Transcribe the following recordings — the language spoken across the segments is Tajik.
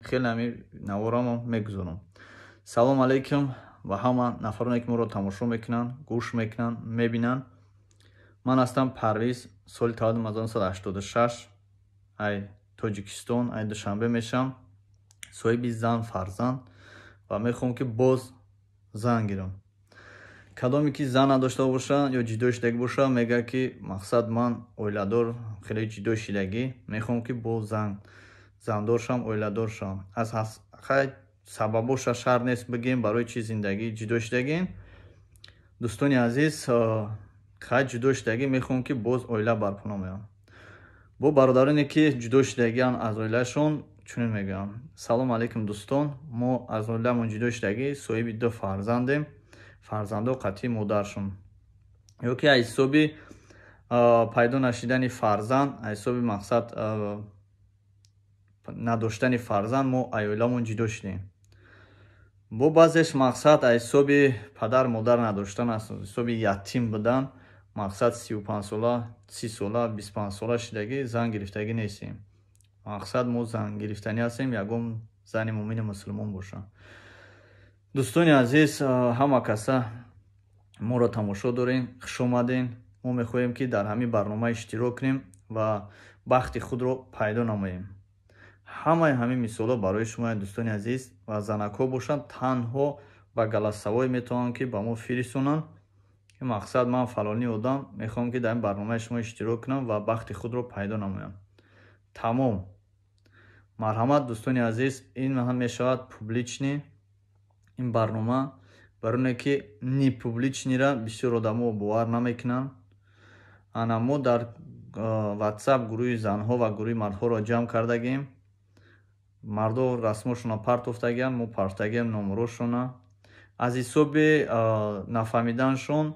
Хеле ҳами наворамо мегузорам. Салом алейкум ба ҳама нафароне, ки моро тамошо мекунанд, гӯш мекунанд, мебинанд. Ман ҳастам Парвиз, соли таваллудам 1986, ай Тоҷикистон, ай Душанбе мешавам, соҳиби зан, фарзанд ва мехоҳам, ки боз зан гирам. Кадоме ки зан надошта боша ё ҷудо шудагӣ боша, мегӯяд, ки мақсад ман оиладор, хеле ҷудо шидагӣ, мехоҳам, ки боз зандор шавам, оиладор шавам. Аз хай сабабоша шарт нест бигем, барои чӣ зиндагӣ ҷудо шудагем. Дӯстони азиз, хай ҷудо шудагӣ, мехоҳам, ки боз оила барпо намоям. Бо бародароне, ки ҷудо шудагианд аз оилашон, чунин мегӯям: салом алейкум, дӯстон. Мо аз оиламон ҷудо шудагӣ, соҳиби ду фарзандем. Фарзандо қатъи модаршон ё ки аз ҳисоби пайдо нашидани фарзанд, аз ҳисоби мақсад надоштани фарзанд мо аз оиламон ҷудо шудем. Бо баъзеш мақсад аз ҳисоби падар модар надоштан, аз ҳисоби ятим будан, мақсад 35сола, 30сола, 25сола шудагӣ, зан гирифтагӣ нестем. Мақсад мо зан гирифтанӣ ҳастем, ягон зани муъмини мусулмон боша. Дӯстони азиз, ҳама каса моро тамошо дорем, хушомадем. Мо мехоҳем, ки дар ҳамин барнома иштирок кунем ва бахти худро пайдо намоем. Ҳамаи ҳамин мисолҳо барои шумо, дӯстони азиз, ва занакҳо бошанд, танҳо ба голосовой метавонанд, ки ба мо фиристонанд, ки мақсад ман фалонӣ одам мехоҳам, ки дар ин барномаи шумо иштирок кунам ва бахти худро пайдо намоям. Тамом. Марҳамат, дӯстони азиз. Ин ҳам мешавад публичный ин барнома, барои оне ки не публичный ра бисёр одамо бовар намекунанд. Ана мо дар WhatsApp гурӯҳи занҳо ва гурӯҳи мардҳоро ҷамъ кардагем. Мардо расмошона партофтагианд, мо партофтагием номерошона. Аз ҳисоби нафаҳмиданшон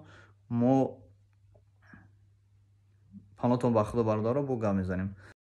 мо панотон ба худо, бародаро, бо гап мезанем.